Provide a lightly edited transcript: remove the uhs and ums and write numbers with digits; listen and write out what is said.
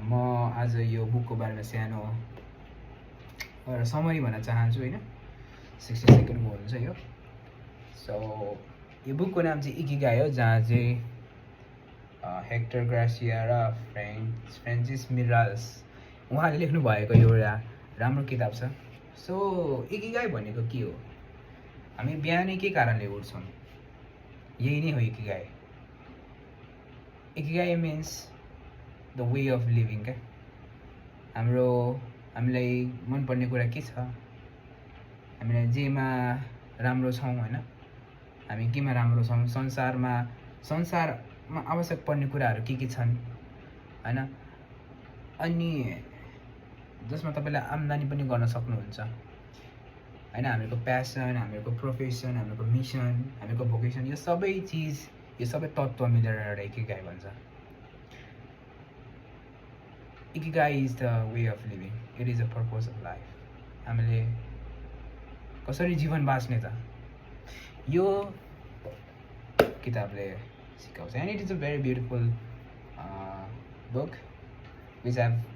म आज यो बुकको बारेमा सानो एउटा समरी भन्न चाहन्छु होइन 60 सेकेन्डको हुन्छ यो। सो यो बुकको नाम चाहिँ इकिगाई हो, जहाँ चाहिँ हेक्टर ग्रासिया र फ्रेन्सिस मिराल्स उहाँले लेख्नु भएको एउटा राम्रो किताब छ। सो इकिगाई भनेको के हो? हामी बिहानै के कारणले उठ्छौँ? यही नै हो Ikigai. Ikigai means the way of living क्या। हामीलाई मनपर्ने कुरा के छ, हामीलाई जेमा राम्रो छौँ होइन, हामी केमा राम्रो छौँ, संसारमा आवश्यक पर्ने कुराहरू के छन् होइन, अनि जसमा तपाईँले आम्दानी पनि गर्न सक्नुहुन्छ होइन। हामीहरूको प्यासन, हामीहरूको प्रोफेसन, हामीहरूको मिसन, हामीहरूको भोकेसन, यो सबै चिज, यो सबै तत्त्व मिलेर एउटा इकिगाई भन्छ। Ikigai is the way of living, it is the purpose of life. हामीले कसरी जीवन बाँच्ने त यो किताबले सिकाउँछ। And it is a very beautiful book which I have